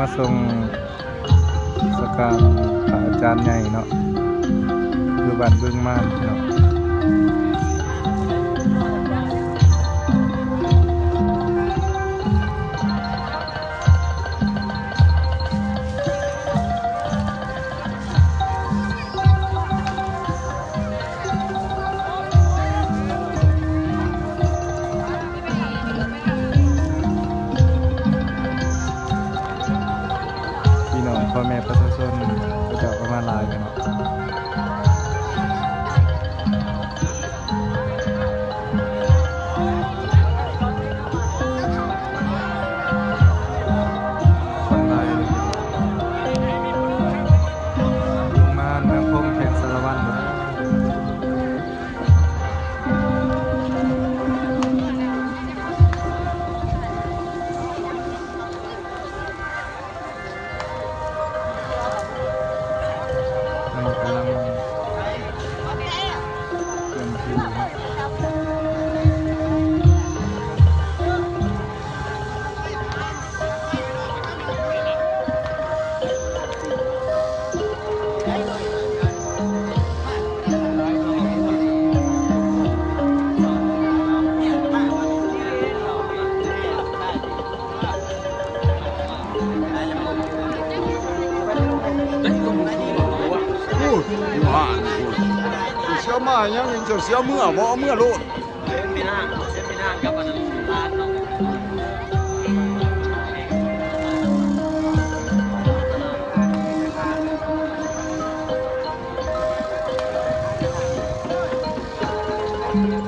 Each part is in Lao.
ມາສົ່ງສະການພະອາຈານໃຫຍ່ເນາະ ຢູ່ບ້ານບຶງມານເນາະ. ພີ່ນ້ອງພໍ່ແມ່ປະຊາຊົນ ເຂົາເຈົ້າກໍມາຫຼາຍຢູ່ເນາະ. ຄົນຫຼາຍ ໂຮງງານເມືອງພົມ ແຂວງສາລະວັນ. ອັນນີ້ກຳລັງເຄື່ອນທີ່ເນາະ. ໂອ້ຍ ຢູ່ຮ້ານພຸ້ນ ເຈົ້າເສຍມາຫຍັງ ເຈົ້າເສຍເມືອບໍ່? ເອົາເມືອໂລດ.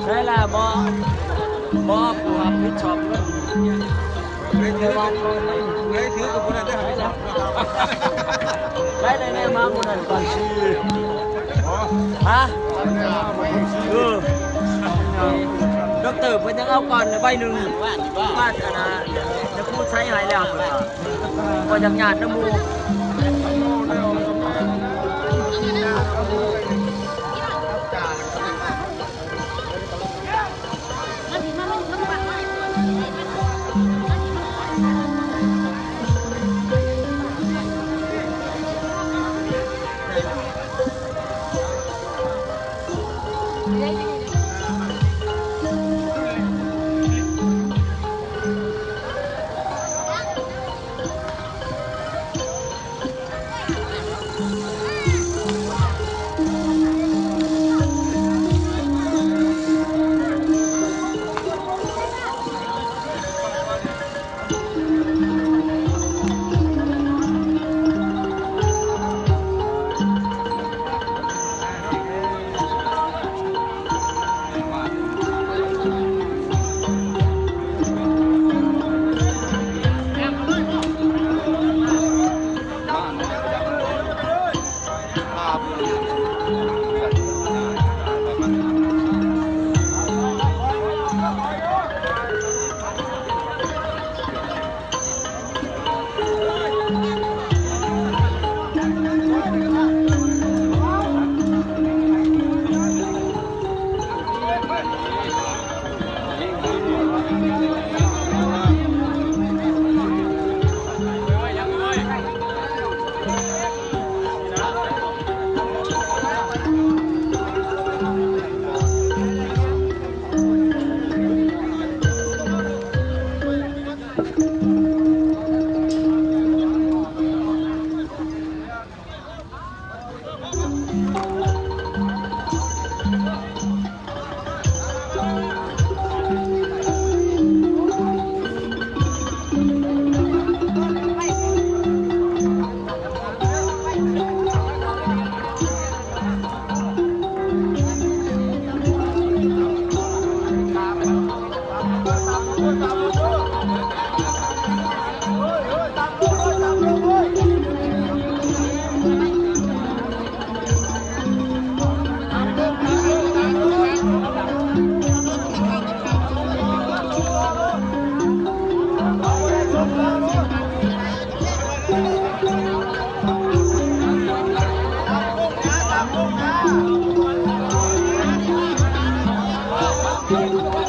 ໃຊ່ລະ ບໍ່ ບໍ່ ຜູ້ຮັບຜິດຊອບເງິນ ໃຫ້ຖືກກັບຜູ້ນັ້ນເດີ. ໄດ້ ໄດ້ ໄດ້ມາມື້ນັ້ນກ່ອນ. ຮະ? ເອີ ດັອກເຕີເພິ່ນຍັງເອົາກ່ອນໃບໜຶ່ງ ບາດອັນນ່າ ນະຄູໃຊ້ໃຫ້ແລ້ວ ເພິ່ນວ່າ ບໍ່ຢາກຍາດນຳໝູ່.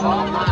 ອອກມາ